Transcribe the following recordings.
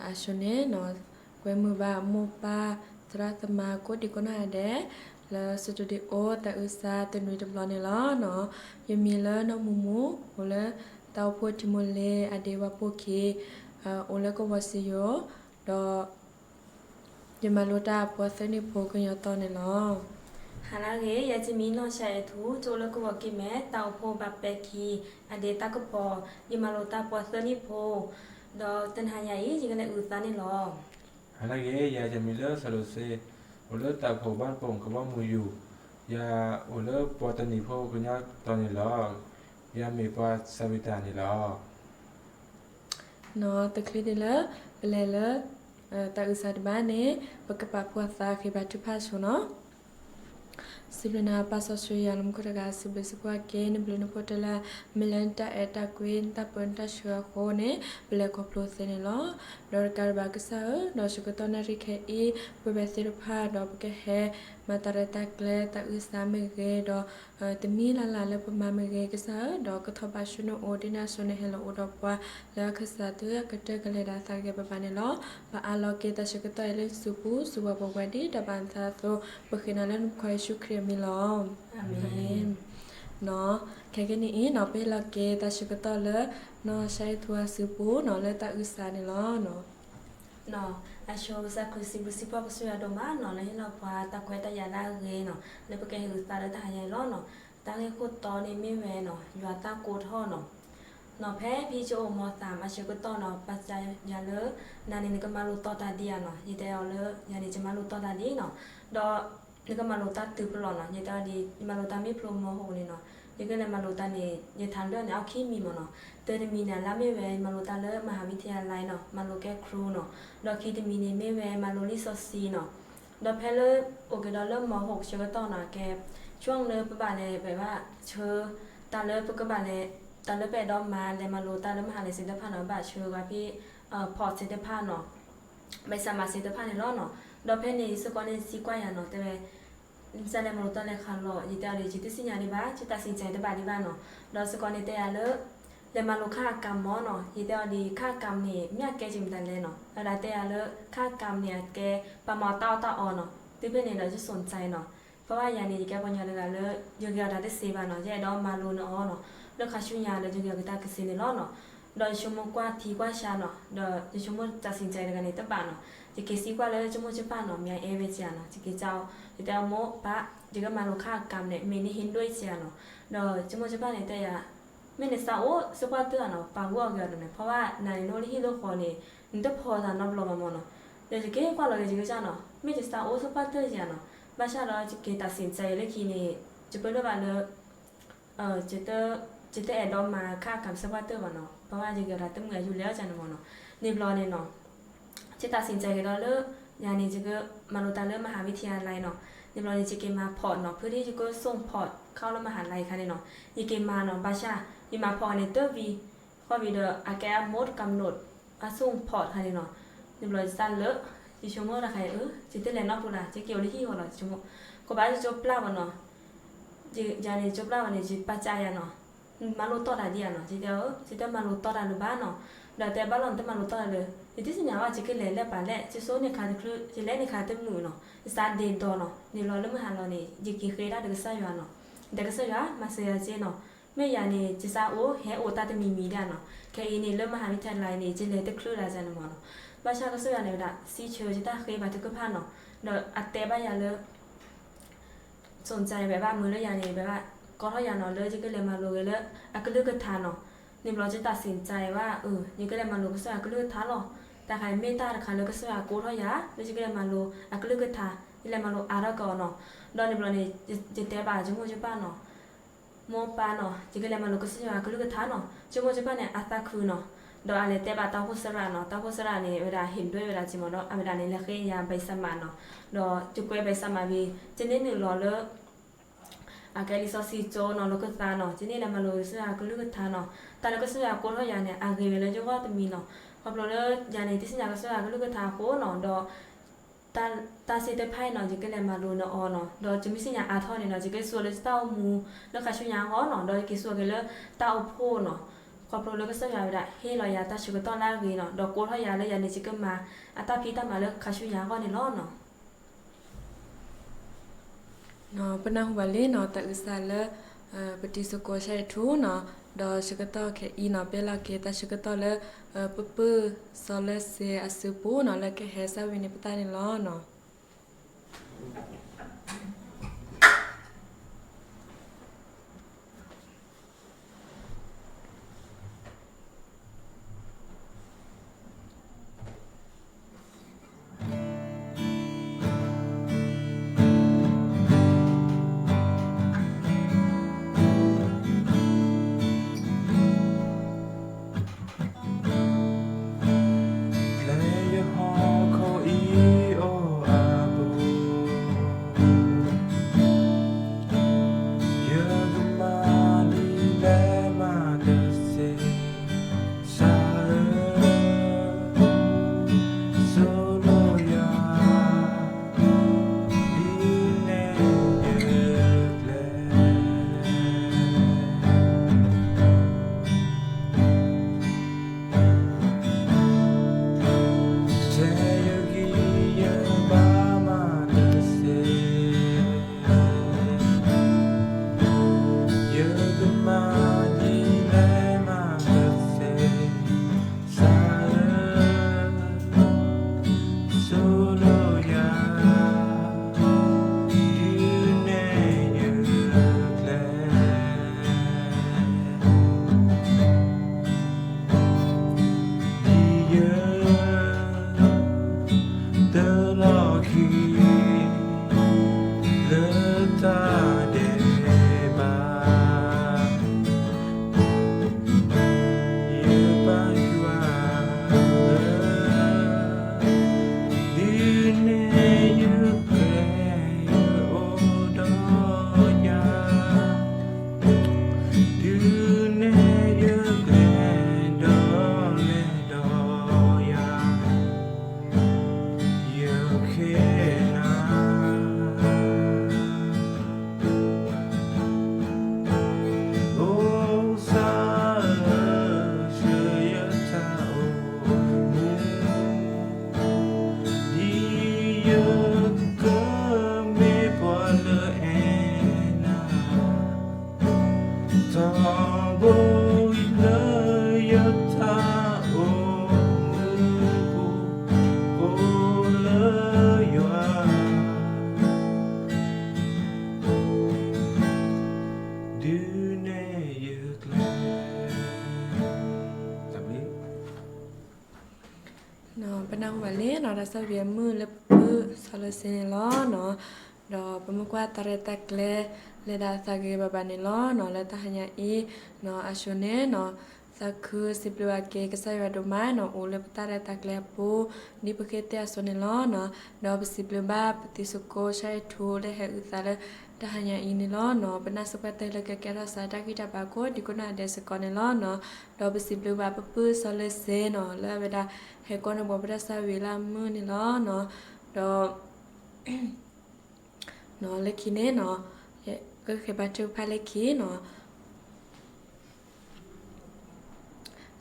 အဆိန့ၣ် ကွဲမုာ်ဘၣ်မိၢ်ပၢ် သရၣ်သမါ ကိးဒံကိးနီၢ်ဂၤဒဲး လၢ studio သးအုးစါတနွံတဘျီန့ၣ်လီၤ. ယမံၤလၢနီၢ်မူမူ အိၣ်လၢတၢ်အိၣ်ဖှိၣ်ထံမိၢ်လ့ အဒ့ဝါပိၢ်ခံ အိၣ်လၢကဝီၤစံယိၤ ဒီး ယမၤလိတၢ်ပှၤသၢနံၣ်ဖိကညီတီၤန့ၣ်လီၤ. ဟါလၢအဂ့ၤ, ယဲယမံၤနီၢ်ဆါအဲၣ်ထူ ကအိၣ်လၢကဝီၤကံၢ်မဲ တၢ်အိၣ်ဖှိၣ်ဘၣ်ပဲခံ အဒ့တၢ်ကပီၤ, ယမၤလိတၢ်ပှၤသၢနံၣ်ဖိ, ဒီးတနၤညါအံၤ ယကလဲၤအုၣ်သးန့ၣ်လီၤ. ဟါလၢအဂ့ၤ, ယဲယမံၤလၢစီၤဒိၣ်စ့, အိၣ်လၢတၢ်ဖီၣ်ဘၣ်ပိာ်ကဘီမုၢ်ယူၤ, ယအိၣ်လၢပှၤတနံၣ်ဖိကညီတီၤန့ၣ်လီၤ. ယမ့ၢ်ပှၤစၤဝံတၢ်န့ၣ်လီၤ. နီၢ်တချုးဒံးလၢ ပလဲၤလၢ တၢ်အုၣ်စါတဘၣ်န့ၣ် ပကပာ်ဖှိၣ်သးဃ့ဘါထုကဖၣ်ဆိနီၤ. စံးဘျုးနၤပၢ်စီဆှံယွၤလၢမူခိၣ်တဂၤ စံးဘျုးစံးဖှိၣ်က့ၤ နဘျုးနဖှိၣ်တၢ်လၢ မ့ၢ်လၢနတၢ်အဲၣ်တၢ်ကွံ နတၢ်ပၢနတၢ်ဆှၢအဃိန့ၣ် ပလဲၤခီဖျိသ့န့ၣ်လီၤ. ဒီးတကးဒံးဘၣ်ကစၢ်ဧၢ, ဒီးဆၢကတီၢ်နၣ်ရံၣ်ခဲအံၤ ပဝဲသ့ၣ်တဖၣ်ဒီးပကဟဲ မၤတၢ်ရဲၣ်တၢ်ကျဲၤ တၢ်အုၣ်စါမ့ၢ်ဂ့ၤ ဒီး တမံၤလၢ်လၢ်လၢပမၤမ့ၢ်ဂ့ၤကစၢ်ဧၢ, ဒီးကထီၣ်ဘးဆူနအိၣ် ဒ်န့ၣ်အသိးနဟဲလီၤအိၣ်ဒီးပှၤ လၢအခၢၣ်စးသုအကတၢၢ်ကလဲၤဒၣ်သးကဲဘၣ်ဘၣ်န့ၣ်လီၤ. ပအးလီၤက့ၤတၢ်ဆၢကတီၢ်အံၤလၢနစုပူၤ စူၢ်ပှၤပိာ်ပှၤဒ်တၢ်ဘၣ်နသးအသိး ပဃ့နၤလၢနဖိခွါယ့ၣ်ၡူးခရံာ်အမံၤလီၤ. အၤမ့ၣ်. ခဲကနံၣ်အံၤနီၤ ပဟ့ၣ်လီၤက့ၤတၢ်ဆၢကတီၢ်လၢ နီၢ်ဆါအဲၣ်ထူအစုပူၤနီၤ လၢတၢ်အုၣ်စါန့ၣ်လီၤ. နီၤ, အဆိကစၢ်ခရံာ်စံးဘျုးစံးဖှိၣ်ကစၢ်ယွၤဒိၣ်မးနီၤ လၢဟ့ၣ်လီၤပှၤတၢ်ခွဲးတၢ်ယာ်လၢအဂ့ၤနီၤ လၢပကဟဲအုၣ်သးလၢတၢ်ဟါညါအံၤလီၤနီၤ. တၢ်ဂ့ၢ်ခိၣ်တီန့ၣ်မ့ၢ်ဝဲနီၤ ယွၤတၢ်ကိးထီၣ်နီၤ. နီၤ ဖဲဖဲယအိၣ်မီသးမးဆၢကတီၢ်နီၤ ပာ်စၢၤယၤလၢ နၤန့ၣ်နကမၤလိာ်တီတၢ်ဒံးဧါနီၤ. ယတဲအီၤလၢ ယၤန့ၣ်ယမၤလိာ်တီတၢ်ဒံးနီၤ. ဒီး ယကမၤလိာ်တၢ်တုၤဖဲလဲၣ်နီၤ. ယတဲအီၤဒ် ယမၤလိာ်တၢ်မ့ၢ်ဖျိမီဟိၣ်န့ၣ်နီၤ ယကလဲၤမၤလိာ်တၢ်န့ၣ် ယထးဒၢၣ်န့ၣ် အီၣ်ခံမံၤမးနီၤ. တၢ်တမံၤန့ၣ် လၢမ့ၢ်ဝဲ ယမၤလိာ်တၢ်လၢ မဟာวิทยาลัยနီၤ မၤလိာ်ကဲခရူနီၤ. ဒီးခံတမံၤန့ၣ်မ့ၢ်ဝဲ မၤလိာ်လံာ်စီဆှံနီၤ. ဒီးဖဲလၢ အိၣ်က့ၤဒီးလၢမီဟိၣ်ဆၢကတီၢ်နီၤ ကဲ ဆိလၢပဘၣ်လဲၤဝဲဘၣ်ဆှၢ တၢ်လၢပကဘၣ်လဲၤ တၢ်လၢပအဲၣ်ဒိးမၤ လဲၤမၤလိာ်တၢ်လၢမဟါလဲၣ်စ့ၣ်တဖၣ်နီၤ ဘၣ်ဆှၢဝဲဖဲ ဖီးစ့ၣ်တဖၣ်နီၤ ဘၣ်ဆၣ်မၤစ့ၣ်တဖၣ်န့ၣ်လီၤနီၤ. ဒီးဖဲန့ၣ် ယစ့ၢ်ကီးန့ၣ် စံးကွၢ်ယၤနီၤ တဲဝဲ နစးလဲၤမၤလိာ်တၢ်လဲၤခးလီၤ ယတဲအီၤဒ် ယတသ့ၣ်ညါဒံးဘၣ် ယတၢ်စံးစဲတဘၣ်ဒံးဘၣ်နီၤ. ဒီးစ့ၢ်ကီးန့ၣ်တဲယၤလၢ လဲၤမၤလိာ်ခၣ်အကၢ်မးနီၤ. ယတဲအီၤဒ် ခၣ်အကၢ်န့ၣ် မ့ၢ်အကဲက့ၤမတၤလဲၣ်နီၤ. အဝဲဒၣ်တဲယၤလၢ ခၣ်အကၢ်န့ၣ် အကဲ ပှၤမၤတၢ်အီၣ်တၢ်အီနီၤ. တုၤဖဲန့ၣ်ဒီး ယဆိၣ်စဲနီၤ ပှၤဘၣ်ယၤန့ၣ် ယကဲပှၤကညီတဂၤလၢ ယဂ့ၤအီၤတၢ်တသ့ဘၣ်နီၤ ယအဲၣ်ဒိးမၤလိန့ၢ်အီၤနီၤ. လၢခါဆူညါဒီး ယဂ့ၤအီၤကတၢၢ်ကသ့န့ၣ်လီၤနီၤ. ဒီးယဆိကမိၣ်ကွၢ်ထံကွၢ်ဆးနီၤ ဒီးယဆိကမိၣ်တၢ်စံးစဲတဂၤန့ၣ်တဘၣ်နီၤ. ယက့ၤစံးကွၢ်လၢယဆိကမိၣ်ယပၢ်နီၤ မ့ၢ်အအဲၣ်ဝဲက့ၤနီၤ ယက့ၤစံးအီၤ ယတဲအီၤမိၢ်ပၢ် ယကမၤလိာ်ခၣ်အကၢ်န့ၣ် မ့ၢ်နဟ့ၣ်ဒွဲၣ်က့ၤနီၤ. ဒီးယဆိကမိၣ်ယပၢ်န့ၣ်တဲယၤ မ့ၢ်နသးအိၣ်သပှၢ်တၢၢ်နီၤ ပာ်ဂီၢ်အီၤက့ၤအီၤန့ၣ် ဖီဘၣ်နၤန့ၣ် နအိၣ်လၢဟံၣ်လၢဃီန့ၣ် နတဖီၣ်သးနီတဘျီဘၣ်မးနီၤ. ဒီးယက့ၤကွၢ်လီၤက့ၤယကစၢ်နီၤ မ့ၢ်ယသးအိၣ်သပှၢ်တၢၢ်က့ၤနီၤ. ဘၣ်ဆၣ်ဒီးယက့ၤတၢ်စံးစဲလၢခံန့ၣ် ယပၢၢ်လၢဘၣ်လၢ ယတအဲၣ်ဒိးမၤခၣ်အကၢ်သပှၢ်တၢၢ်ဘၣ်နီၤ ပှၤဘၣ်ယဂ့ၤအီၤတၢ်တမုာ်အယုၢ်လဲၣ်အီၤကန့ၣ်မးနီၤ. န့ၣ်ဘျီန့ၣ်နီၤ ယတၢ်စံးစဲက့ၤဒီးလၢ ယၤန့ၣ် ယကမၤလိာ်တၢ်လၢ မဟာวิทยาลัยနီၤ. န့ၣ်ဘျီန့ၣ် ယက့ၤမၤဖီးနီၤ ဖုဒ်ယကဆိၣ်ဖီးခီလၢ มหาลัย ခါန့ၣ်နီၤ ယက့ၤမၤနီၤ. ဘၣ်ဆၣ် ယမၤဖီးန့ၣ်တၢ်ဝံၤ ဃီဝံၤဒီး အကဲအမူးကမူး အဆိၣ်ဖီးခါန့ၣ်နီၤ. န့ၣ်ဘျီယသးလၢ ယဆိကမိၣ်တခါအံၤ ယတလဲၤနီတပူၤလၢၤ ယက့ၤအိၣ်လၢဟံၣ်ဃီလီၤ ယဆိကမိၣ် ကဘၣ်ယကၠိပျၢ်ဘၣ်နီၤ. ယၤန့ၣ် ကၠိပျၢ်ဘၣ်န့ၣ် ယပာ်စၢ်ယၤနီၤ မၤလိာ်တီတၢ်ဒံးဧါနီၤ. ယတဲအီၤ ယတမၤလိာ်တီတၢ်လၢၤဘၣ်နီၤ. ဒီးတဲဘၣ်လီၤ နတမၤလိာ်တီတၢ်လၢၤ ယတသ့ၣ်ညါဘၣ် ယကလဲၤလၢပှၤလဲၣ် ယဆိန့ၢ်ခါတချုး ယလဲၤန့ၢ်ခါတမုာ်နီၤ ယသးဒ့ဒီနီၤ. န့ၣ်ဘျီလၢမုၢ်ဟါလီၤန့ၣ် ယက့ၤဃ့ဒၣ်ဒီးကစၢ်ယွၤနီၤ. ဒီးကစၢ်ယွၤ မၤစၢၤယၤက့နီၤ. မ့ၢ်ယၤန့ၣ် ယသးအိၣ်ဟဲအိၣ်တၢ်တမံၤမံၤဒၣ်နီၤ. ခဲအံၤန့ၣ် လၢ มหาวิทยาลัย န့ၣ် ယလဲၤတချုးဒၣ်န့ၣ်မးနီၤ. ဘၣ်ဆၣ်ကစၢ်ယွၤန့ၣ်ဝဲဒၣ် စံးဆၢယတၢ်ဃ့ဘါထုကဖၣ်နီၤ. ဒီးအတဲဘၣ်ယၤလၢ ဆိၣ်စဲဝဲဘၣ်မုာ်လၢယၤန့ၣ် ဝဲဘၣ်ကိးထီၣ်ယၤနီၤ လၢယကလဲၤမၤလိာ်ဂ့ၤလၢ အကလုၢ်ကထါနီၤ. န့ၣ်ဘျီယတၢ်စံးစဲဘၣ် အၢ ယကလဲၤမၤလိာ်ကစၢ်ယွၤအကလုၢ်ကထါလီၤ. တၢ်ခါအံၤမ့ၢ်တၢ်တခါလၢကစၢ်ယွၤကိးထီၣ်ယၤ လၢယကလဲၤမၤလိာ်အကလုၢ်ကထါ ယလဲၤမၤလိာ်အါထီၣ်က့ၤအီၤနီၤ. ဒီးန့ၣ်ဘျီန့ၣ် ယတဲဘၣ်ယမိၢ်ယပၢ်နီၤ မိၢ်ပၢ်နီၤ ယကလဲၤမၤလိာ်ကစၢ်ယွၤအကလုၢ်ကထါနီၤ. ယမိၢ်ယပၢ်န့ၣ် အသးခုနီၤ. ဒီးအလဲၤတဲဘၣ်တၢ်အိၣ်ဖှိၣ်သရၣ်နီၤ. တၢ်အိၣ်ဖှိၣ်သရၣ်န့ၣ် အဝဲဒၣ်ဟ့ၣ်ဒွဲၣ်ဝဲဒၣ်က့မးဒီး အဝဲဒၣ်န့ၣ် လဲၤဃ့ယၤ ใบสมัครနီၤ. ဒီးယကွဲး ใบสมัครဝံၤ ယန့ၢ်နုာ်လီၤလၢ အကဲလံာ်စီဆှံကၠိနီၤ လိာ်ခၢၣ်သးနီၤ. ယန့ၢ်လၢမၤလိာ်ကစၢ်ယွၤအကလုၢ်ကထါနီၤ. တၢ်လၢကစၢ်ယွၤကိးထီၣ်ယၤန့ၣ် အဂ့ၤဝဲလၢယဂီၢ်တမံၤနီၤ. ခီဖျိလၢယၤန့ၣ် တသ့ၣ်ညါကစၢ်ယွၤအကလုၢ်ကထါအဃိနီၤ ဒီး တၢ်စ့ၢ်တဖၣ်အံၤနီၤ ယကလဲၤမၤလိာ်န့ၢ်အီၤနီၤ. ဒီးယမ့ၢ်သ့ၣ်ညါအါထီၣ်န့ၣ်နီၤ ယကစူၢ်လၢယတၢ်အိၣ်မူ လၢခါဆူညါအဂီၢ်နီၤ. ဒီးယက့ၤစူၢ်က့ၤလၢတၢ်အိၣ်ဖှိၣ်နီၤ. ခီဖျိလၢကစၢ်ယွၤဝဲဒၣ်ဟ့ၣ်လီၤယၤတၢ်ဆၢကတီၢ်လၢအဂ့ၤနီၤ, ဒီးကိးထီၣ်ယၤလၢယၤန့ၣ် ယကမၤအတၢ်ဖံးတၢ်မၤလၢခါဆူညါအဂီၢ်န့ၣ်လီၤနီၤ. ပနၢ်ဟူဘၣ်လံနီၤ တၢ်အုၣ်သးလၢ ပတံၤသကိးဆၣ်အဲၣ်ထူနီၤ, ဒီးဆၢကတီၢ်ခဲအံၤနီၤ ပဟဲလီၤက့ၤတၢ်ဆၢကတီၢ်လၢ ပပုၢ်စီၤလၢစ့အစုပူၤနီၤ လၢကဟဲစၢ်ဝံၤန့ၣ်ပတၢ်န့ၣ်လီၤနီၤ. ပနၢ်ဟူဘၣ်လံနီၤ တၢ်ဆၢဝံၤအမုၢ်လၢပပုၢ်စီၤလၢစ့န့ၣ်လီၤနီၤ, ဒီးပမ့ၢ်ကွၢ်တၢ်ရဲၣ်တၢ်ကျဲၤ လဲၤဒၣ်သးဂ့ၤဘၣ်ဘၣ်န့ၣ်လီၤနီၤ, လၢတၢ်ဟါညါအံၤနီၤ အစိၤန့ၣ်နီၤ သးခုစံးဘျုးဘၣ်က့ၤကစၢ်ယွၤဒိၣ်မးနီၤ အိၣ်လၢပတၢ်ရဲၣ်တၢ်ကျဲၤအပူၤ ဒ်ပဃ့သ့ၣ်အစိၤန့ၣ်လီၤနီၤ, ဒီးပစံးဘျုးဘၣ်ပတံၤသကိးဆၣ်အဲၣ်ထူလၢဟဲအုၣ်သးလၢတၢ်ဟါညါအံၤန့ၣ်လီၤနီၤ, ပနၢ်စ့ၢ်ကီးတၢ်လၢကကဲထီၣ်စးတၢ်ဂံၢ်တၢ်ဘါကိးဒံကိးနီၢ်ဒဲးစ့ၢ်ကီးန့ၣ်လီၤနီၤ, ဒီးပစံးဘျုးဘၣ်ပပုၢ်စီၤလၢစ့နီၤ လၢအဝဲဒၣ်ဟဲကိးန့ၢ်ပှၤပတၢ်ဆၢဝံၤလၢအမုၢ်န့ၣ်လီၤနီၤ, ဒီး နီၤ လၢခံန့ၣ်နီၤ ကဃ့ဘါထုကဖၣ်လၢခံနီၤ,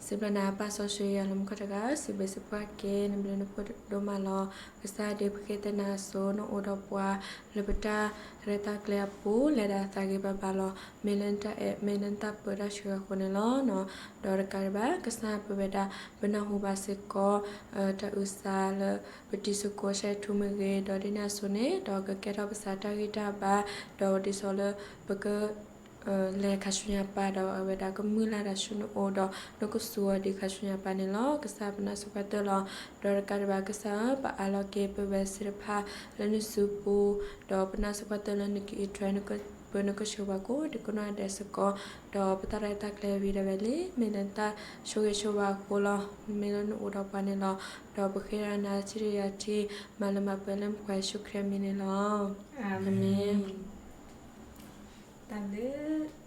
စံးဘျုးနၤပၢ်စီဆှံယွၤလၢမူခိၣ်တဂၤဧၢ, စံးဘျုးစံးဖှိၣ်က့ၤနဘျုးနဖှိၣ်ဒိၣ်မးလီၤ. ကစၢ်ဒ်ပဃ့သ့ၣ်နၤအသိး နအိၣ်ဒီးပှၤလၢပတၢ်ရဲၣ်တၢ်ကျဲၤအပူၤ လဲၤဒၣ်သးဂ့ၤဘၣ်ဘၣ်လီၤ. မ့ၢ်လၢနတၢ်အဲၣ် မ့ၢ်လၢနတၢ်ပၢတၢ်ဆှၢအဃိန့ၣ်လီၤ. ဒီးတကးဒံးဘၣ် ကစၢ်ပဝဲဒၣ် ပနၢ်ဟူဘၣ်စ့ၢ်ကီး တၢ်အုၣ်သးလၢ ပတံၤသကိးဆၣ်အဲၣ်ထူမ့ၢ်ဂ့ၤ, ဒီးဒ်န့ၣ်အသိးန့ၣ် ဒီးကကဲထီၣ်ပသးတၢ်ဂံၢ်တၢ်ဘါ, ဒီးဒ်သိးလၢပက လဲၤခါဆူညါပၢ်ဒီး အဝဲဒၣ်ကမုၢ်လၢ်တၢ်ဆူနအိၣ်ဒီး နကစူၢ်အီၤဒံးခါဆူညါပၢ်န့ၣ်လီၤ. ကစၢ်ပနၢ်စ့ၢ်ကီးတၢ်လီၤ. ဒီးတကးဒံးဘၣ် ကစၢ်ဧၢ, ပအးလီၤက့ၤပဝဲသ့ၣ်တဖၣ်လၢနစုပူၤ, ဒီးပနၢ်စ့ၢ်ကီးတၢ်လၢနကအံးထွဲ ပနကဆှၢပှၤကိးဒံကိးနီၢ်ဒဲးစ့ၢ်ကီး, ဒီးပတၢ်ရဲၣ်တၢ်ကျဲၤဝံၤဒၣ်ဝဲလံ, မ့ၢ်လၢနတၢ်ဆိၣ်ဂ့ၤဆိၣ်ဝါအဃိလီၤ. မ့ၢ်လၢနအိၣ်ဒီးပှၤန့ၣ်လီၤ. ဒီးပဃ့တၢ်နၤထံၣ်ယၤထံၣ် မၤလၢမၤပှဲၤလၢပှၤယ့ၣ်ၡူးခရံာ်အမံၤန့ၣ်လီၤ. အၤမ့ၣ်. တၢ်ဘျုး